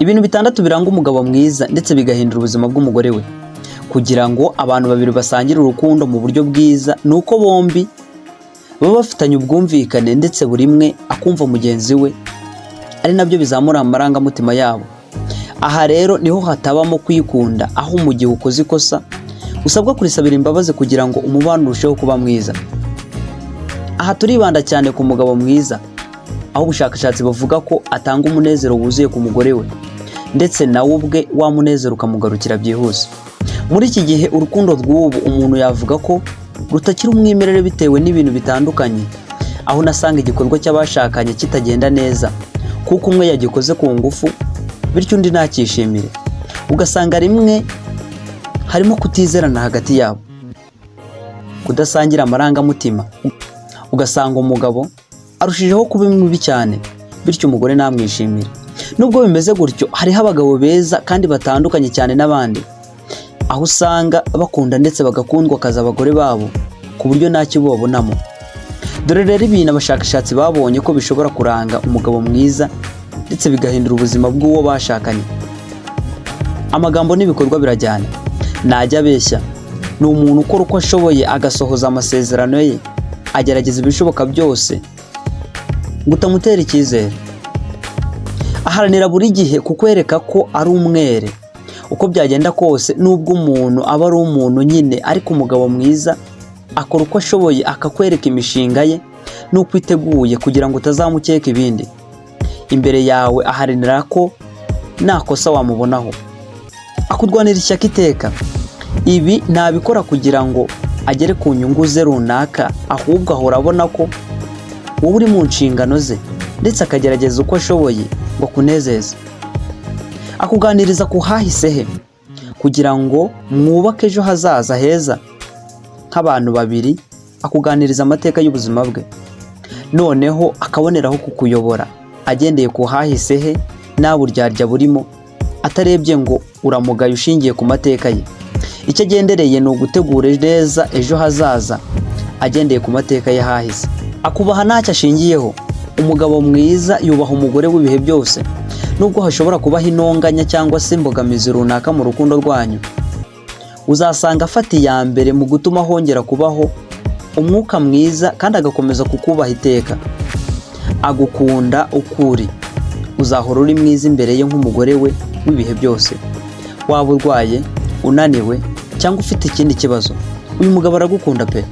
Ibintu bitandatu biranga umugabo mwiza ndetse bigahindura ubuzima bw'umugore we. Kugira ngo abantu babiri basangire urukundo mu buryo bwiza, ni uko bombi baba bafitanye ubwumvikane, ndetse buri umwe akumva mugenzi we, ari nabyo bizamura amarangamutima yabo. Aha rero niho hatabamo kwikunda, aho mu gihe ukoze ikosa usabwa kurisabira imbabazi kugira ngo umubano urusheho kuba mwiza. Aha turibanda cyane ku mugabo mwiza, aho ubushakashatsi buvuga ko atanga umunezero wuzuye ku mugore we, ndetse nawe ubwe wa munezero ukamugarukira byihuse. Muri iki gihe, urukundo rw'ubu umuntu yavuga ko rutakiri umwimerere bitewe n'ibintu bitandukanye, aho unasanga igikorwa cy'abashakanye kitagenda neza kuko umwe yagikoze ku ngufu, bityo undi ntakishimire. Ugasanga rimwe harimo kutizerana hagati yabo, kudasangira amarangamutima, ugasanga umugabo arushijeho kuba mubi cyane, bityo umugore ntamwishimire. Nubwo bimeze gutyo, hariho abagabo beza kandi batandukanye cyane n'abandi, aho usanga bakunda ndetse bagakundwa akazi abagore babo ku buryo nta kibi babonamo. Dore rero ibintu abashakashatsi babonye ko bishobora kuranga umugabo mwiza ndetse bigahindura ubuzima bw'uwo bashakanye. Amagambo n'ibikorwa birajyana. Ntajya abeshya, ni umuntu ukora uko ashoboye agasohoza amasezerano ye, agerageza ibishoboka byose ngo utamutera icyizere. Aharanira buri gihe kukwereka ko ari umwere uko byagenda kose. Nubwo umuntu aba ari umuntu nyine, ariko umugabo mwiza akora uko ashoboye akakwereka imishinga ye n'uko iteguye kugira ngo utazamukeka ibindi. Imbere yawe aharanira ko nta kosa wamubonaho, akurwanira ishyaka iteka. Ibi ntabikora kugira ngo agere ku nyungu ze runaka, ahubwo ahora abona ko wowe uri mu nshingano ze, ndetse akagerageza uko ashoboye ngo akunezeze. Akuganiriza ku hahise he kugira ngo mwubake ejo hazaza heza nk'abantu babiri. Akuganiriza amateka y'ubuzima bwe, noneho akaboneraho kukuyobora agendeye ku hahise he nta buryarya burimo, atarebye ngo uramugaye ushingiye ku mateka ye. Icyo agendereye ni ugutegura neza ejo hazaza agendeye ku mateka ye hahise. Akubaha ntacyo ashingiyeho. Umugabo mwiza yubaha umugore w'ibihe byose. Nubwo hashobora kubaho intonganya cyangwa se imbogamizi runaka mu rukundo rwanyu, uzasanga afata iya mbere mu gutuma hongera kubaho umwuka mwiza kandi agakomeza kukubaha iteka. Agukunda uko uri, uzahora uri mwiza imbere ye nk'umugore we w'ibihe byose. Waba urwaye, unaniwe cyangwa ufite ikindi kibazo, uyu mugabo aragukunda pe.